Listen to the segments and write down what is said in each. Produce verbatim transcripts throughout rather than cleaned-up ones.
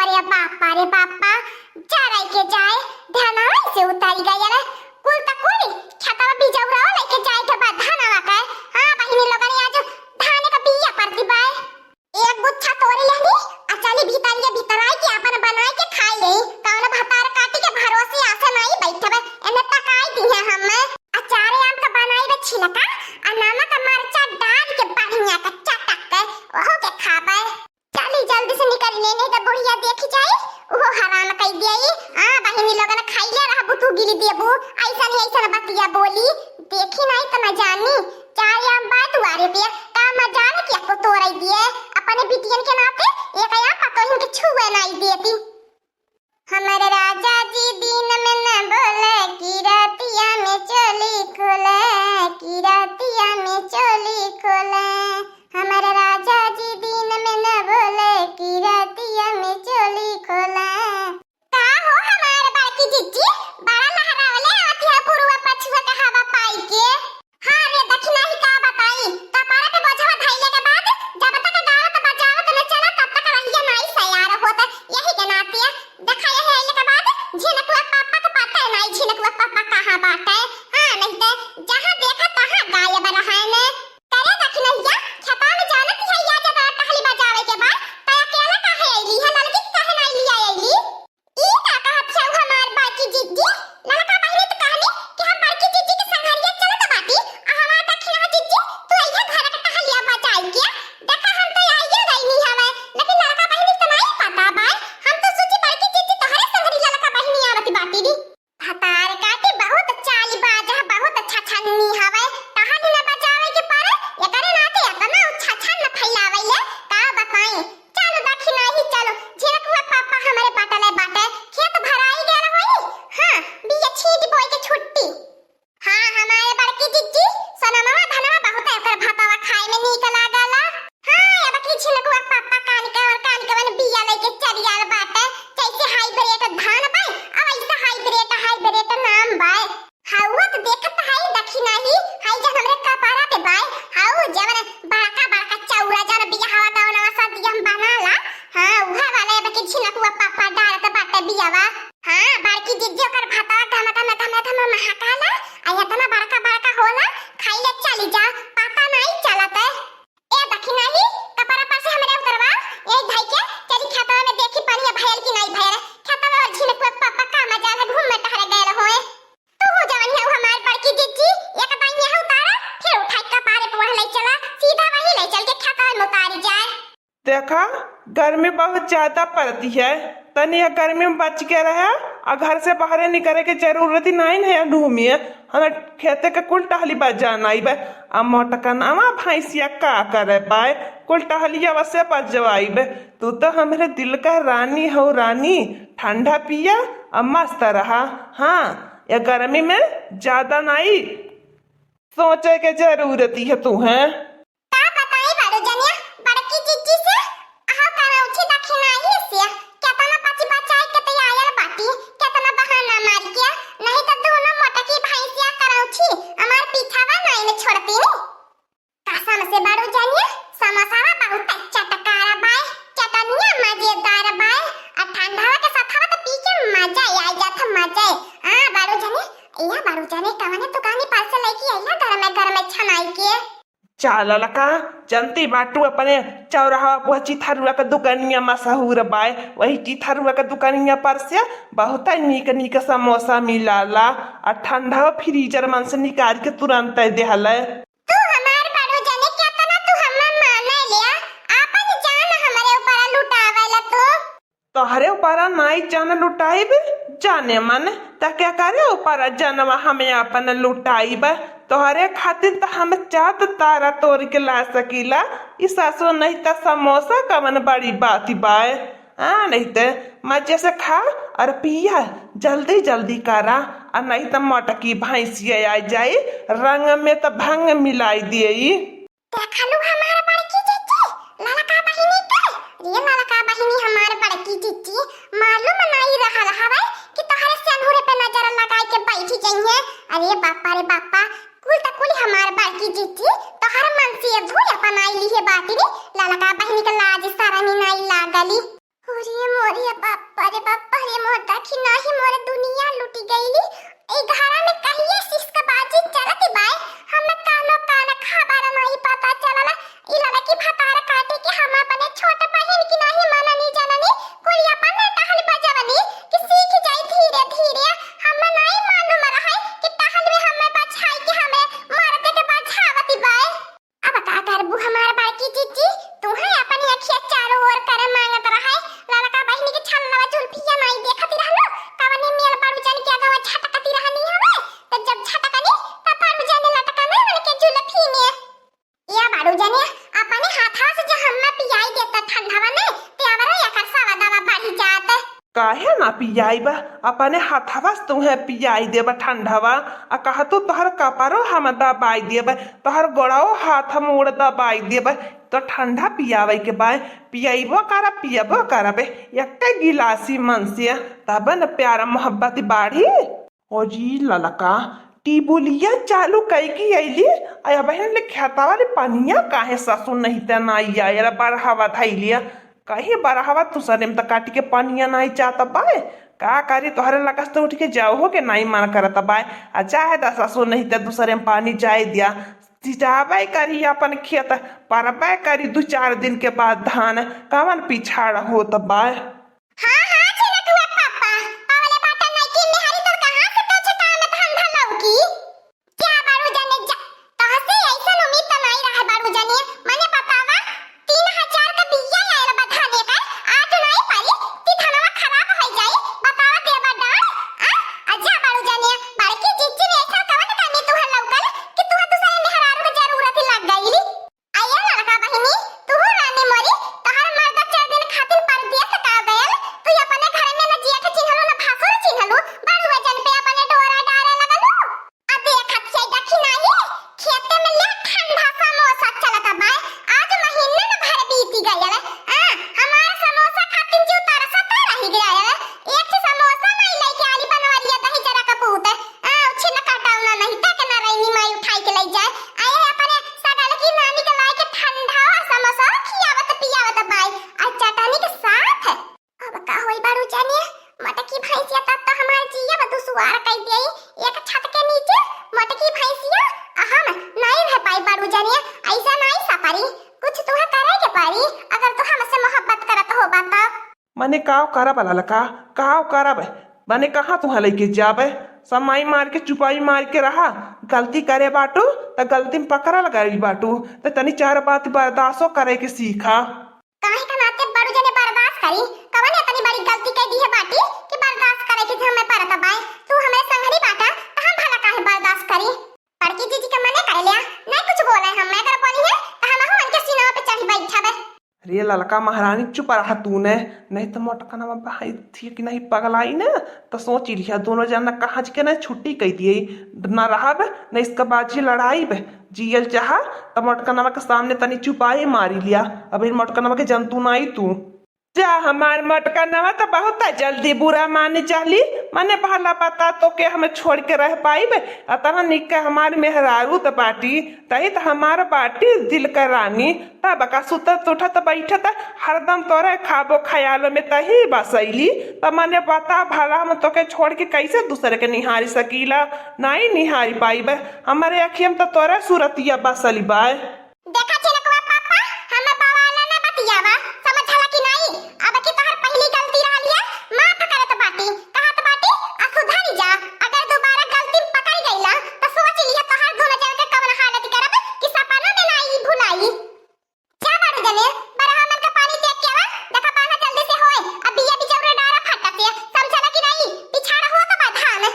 अरे बापा रे बापा, जराई के जाए, धनवा से उतारी गयल। कुल त कुल, खेतवा बिजौरा लइके जाए के बाद धनवा के। हाँ बहिनी लोगन, आज धाने का बिया परती बाय। एक गुच्छा तोरी लेनी, आ चली भीतरिया भीतराई के आपन बनाई के खाई लेई। कौनो भतार काटी के भरोसे आसे नाई बैठबे, एने तकाई दिहे हमें। अचारे आम का बनाई बे छिलका, आ नमक आ मरचा डाल के बढ़िया का चटक के, ओहो के खाबे। चली जल्दी से निकली, नहीं, नहीं तो बुढ़िया देखी जाई, उहो हरान कई देई। आ बहिनी लोगन, खाइले रहबू तू गिरी देबू, ऐसन ही ऐसन बतिया बोली, देखी नहीं तो न जानी। चाहे हम बात दुआरे पे, का मजाल के को तोड़ाई दिए, अपने बिटियन के नाते एक या पतोहिन के छुए नहीं देती। हमर राजा जी दिन में न बोले कि रतिया में चोली खोले, कि रतिया में चोली खोले। हमर राजा जी दिन में न बोले कि रतिया में चोली खोले। का हो हमार बड़की जिज्जी, बड़ा लहरावले आवती है पुरुआ पछुआ के हवा पाई के। हाँ रे दखिनही, का बताई, कपारे पे बोझवा धइले के बाद जब तक गावत बजावत न चला, तब तक रहिया नाई सयार होत। यही के नाते देखा, यही आइले के बाद झिनकुआ पापा के पता नाई, झिनकुआ पापा कहाँ बाटे। हाँ, नहीं ते जहाँ देखा तहाँ गायब रहे ने। करे दखिनहिया, खेता में जानत है या जब टहली बजावे के बाद, त अकेला काहे अइली है, ललकी के काहे नाई लिया अइली? ई का कहत हऊ हमार बड़की जिज्जी? ललका बहिनी त कहली कि हम बड़की जिज्जी के संघरिया चलत बाटी, आ हमार दखिनहा जिज्जी, तू अइहे घर के टहलिया बजाई के। देखा, हम तो आइए गइनी हवे, लेकिन ललका बहिनी त नाई पता बाय। हम तो सोची बड़की जिज्जी तोहरे संघरी ललका बहिनी आवत बाटी री। भतार काटी बहुत चालबाज है, बहुत छछन्नी हवे, टहली न बजावे के परे, एकरे नाते एतना छछन फैलावे ले, का बताई। चलो दखिनही चलो, झिनकुआ पापा हमरे बटले बाटे, खेत भराई गयल होई। हाँ, बिया छींट बोई के छुट्टी। हाँ, हमारे बड़की जिज्जी, सोनमवा धनवा बहुत है, ओकर भातवा खाए में नीक लागला। हाँ, अब की झिनकुआ पापा कान के और कान के वन बिया लेके चलियाल बाटे, जैसे हाइब्रिड धान बाय, अब ऐसा हाइब्रिड, हाइब्रिड नाम बाय। हउआ त देखत हई दखिनही, हई जन हमरे कपारा पे बाय, हउ जवन बड़का बड़का चौरा जन बियाहवा गवनवा शादी हम बनाला, हाँ, उहे वाला अब के झिनकुआ पापा डालत बाटे बियावा। हाँ, बड़की जिज्जी ओकर भातवा धम धम धम धम महकाला, आ एतना बड़का बड़का होला, खाइले चली जा, पता नाई चलत। ए दखिनही, कपड़ा पर से हमरे उतरवा, ए धई के, चली खेतवा में देखी पनिया भयल कि नाई भयल। खेतवा और झिनकुआ पापा का मजाल है, घूमे टहरे गयल होए। तू हो जवन है हमार बड़की जिज्जी, एक दाई यहाँ उतारा, फिर उठाई कपारे पर वहाँ ले चला, सीधा वहीं ले चल के खेतवा में उतारी जाए। देखा, गर्मी बहुत ज्यादा पड़ती है, तनी यह गर्मी में बच के रहे, आ घर से बाहरे निकले के जरूरत ही नहीं है। घूमिए, हमें खेते के कुल टहली बजाना ही बा। आ मोटकनवा भैंसिया का करे पाए, कुल टहलिया वसे बजवाई बे। तू तो हमरे दिल का रानी हो रानी, ठंडा पिया आ मस्त रहा। हाँ, ये गर्मी में ज्यादा नहीं सोचे के जरूरत ही है तू है। का बताई बड़ू जनिया, बड़की जिज्जी से, अहो करौछी दखिनाही से, केतना पची बचाई के तैयार बाटी, केतना बहाना मार के, नहीं तो दोनों मोटकी भैंसिया करौछी हमार पीछावा नहीं में छोड़ती नी। कसम से बड़ू जनिया, समोसावा बहुत चटकार बाय, चटनिया मजेदार बाय, आ ठंडावा के साथवा तो पी के मजा आ जात, मजा। हाँ बड़ू जनिया, या बड़ू जनिया, कवने दुकानी पर से लेके आइला गरमे गरमे छनाई के। चाला लका, जनती बाटू अपने चौराहा पर चिथरुआ के दुकानिया मशहूर बाय। वही चिथरुआ के दुकानिया पर से बहुत नीक नीक समोसा मिलाला, आ ठंडा फ्रीजर मन से निकाल के तुरंत देहले। तू हमार बड़ू जने, केतना तू हमार माने लिया, आपन जान हमरे ऊपर लुटावेला तू। तोहरे ऊपर नाई जान लुटाइब, जाने मन, त केकरे ऊपर जनवा हमें आपन लुटाइब? तोहरे खातिर त हम चाँद तारा तोड़ के ला सकीला। ई सासु नहीं त समोसा कवन बड़ी बात बाय? आ, नहीं त मजे से खा और पिया, जल्दी जल्दी करा, और नहीं त मोटकी भैंसिया आ जाई, रंग में त भंग मिलाई दिए। देखलू हमार बड़की जिज्जी, ललका बहिनी के? रे ललका बहिनी हमार बड़की जिज्जी, मालूम नाई रहल हवे कि तोहरे सेनुरे पे नजर लगाई के बैठ जइहे। अरे बापा रे बापा, कुल त कुल हमार बड़की जिज्जी तोहर मन से धोए अपनाई ली है बाटी रे। ललका बहिनी के लाज शरम नाई लागली। अरे मोरी अब काहे ना पियाइब? अपने हथवा से तुहे पियाइ देब ठंडवा। आ कहतू तोहर कपरो हम दबाइ देब, तोहर गोड़ो हाथ मूड़ दबाइ देब। तो ठंडा पियावइ के बाय, पियइबो करब, पियबो करब, एक्के गिलासी मन से, तब न प्यार मोहब्बत बाढ़ी। ओ जी ललका, टिबुलिया चालू कइ के अइली, आ अबहिन ले खेतवा ले पनिया काहे सासु नहीं त नाइ आयल, बरहवा धइलिया। कहीं बरहवा तुसरे में त काटि के पनिया नाइ जात बाय। का करी, तोहरे लगस त उठि के जाओ हो के नाइ मन करत बाय। आ चाहे द सासु नहीं त दुसरे में पानी जाइ दिया। सिंचाबइ करी अपन खेत, परबइ करी दू चार दिन के बाद धान, कवन पिछाड़ होत बाय। हाँ, हाँ, झिनकुआ पापा, पवले बाटा नइकी मेहरी तोर कहाँ से तो छटान धंधा लौकी? जा बाड़ू जने जा, तहसे अइसन उम्मीद त नाइ रहे बाड़ू जने, मने बतावा, तीन हजार का बिया आयल बा धाने का, आज नाइ पारी, ती धनवा खराब होइ जाई, बतावा देबा डांड, आ, आ जा बाड़ू जने, बड़की जिज्जी में अइसन कवन कमी तुहर लौकल कि तुहर दुसरे मेहरारू के जरूरत लग गइली? अये ललका बहिनी, तुहू रानी मोरी, तोहर मर्दा चार दिन खातिर परदेस का गयल, तू अपने घर में न जेठ चिन्हलू, न भसुर चिन्हलू, बड़ुआ जन पे अपने डोरा डारे लगलू। आ देखत है दखिनाही, खेते में ले ठंडा समोसा चलत बाय, आज महीना न भर बीती गयल। आ, हमार समोसा खातिर जीव तरसत रहि गयल। एक ठे समोसा नाइ लइके आली बनवरिया दही जरा का पूत। आ, उछिन काटाऊ ना नहीं, तक ना रही माई उठाई के लइ जाए। आए है अपने सगल की नानी के लाई के ठंडा समोसा खियावत पियावत बाई, आ चटनी के साथ। अब का होई बाड़ू जानिए, मोटकी भैंसिया तब तो हमार जिया दुसवार कइ देई। एक छत के नीचे मोटकी भैंसिया आ हम नाइ रह पाई बाड़ू जानिए, अइसा नाइ सपरी। कुछ तुहे करे के पड़ी, अगर तू हमसे मोहब्बत करत हो बा तब। मने काव करब ललका, काव करब? मने कहाँ तुहा लइके जाबे? समाई मार के, चुपाई मार के रहा। गलती करे बाटू, त गलती में पकड़ल गइल बाटू, त तनी चार बात बर्दाश्तो करे के सीखा। काहे का नाते बड़ू जने बर्दाश्त करी? कवन इतनी बड़ी गलती कइ दी है बाटी कि बर्दाश्त करे के हमें परत बाय? तू हमरे संघरी बाटा, त हम भला काहे बर्दाश्त करी? बड़की जीजी के मने कह लिया, नहीं कुछ बोले हम, मैं अगर बोली है, त हम उनके सीना पे चढ़ी बैठबे। रे ललका महारानी, चुप रहा तू ने, नहीं तो मोटकनवा भाई थी कि नहीं पगलाई ने, तो सोच लिया दोनों जना कहाँ के ना छुट्टी कह दिए, ना रहब, न इसका बाजी लड़ाई बे, जियल चाहा, तो मोटकनवा के सामने तनी चुपाई मारी लिया। अब इन मोटकनवा के जनतू नाई तू। जा हमार मोटकनवा तो बहुत जल्दी बुरा मान जाली, मने भला बता तो के हम छोड़ के रह पाइब, अतना निक हमार मेहरारू त बाटी, तही त हमार बाटी दिल के रानी। तब का सुतत उठत बैठत हरदम तोरे खाबो ख्यालो में तही बसैली। त मने बता भला हम तोके छोड़ के कैसे दूसरे के निहारी सकीला? नाई निहारी पाइबे। हमरे अखियम त तोरे सूरतिया बसली बाय। देखा छिनकुआ पापा, हमें बवाला ना बतियावा, समझला कि नाई? अब की तोहर पहली गलती रहलिया, माफ करत बाटी, कहत बाटी, आ सुधरी जा। अगर दोबारा गलती पकड़ गईला, त सोच लिया तोहर दोनों जन के कवन हालत करब कि सपना में नाई भुलाई। जा बाड़ू जने, बरहा मन का पानी देख के आवा, देखा बांधा जल्दी से होए, अब बिया बिचौरे डारा फटक के, समझला कि नाई? पिछाड़ा हुआ तो बा धान।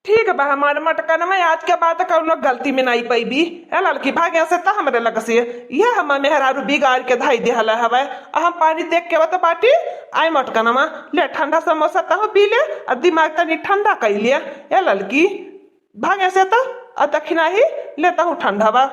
ठीक बा हमार मटकनवा, आज के बाद कौनो गलती में नाई पैबी। ए ललकी, भाग यहाँ से त हमरे लग से, ये हमार मेहरारू बिगाड़ के धाई देहला हवे। आ हम पानी देख के आवत बाटी, आए मटकनवा, ले ठंडा समोसा तहु पी ले, आ दिमाग तनी ठंडा कई ले। ए ललकी, भाग यहाँ से त, आ दखिनाही ले तहु ठंडा बा।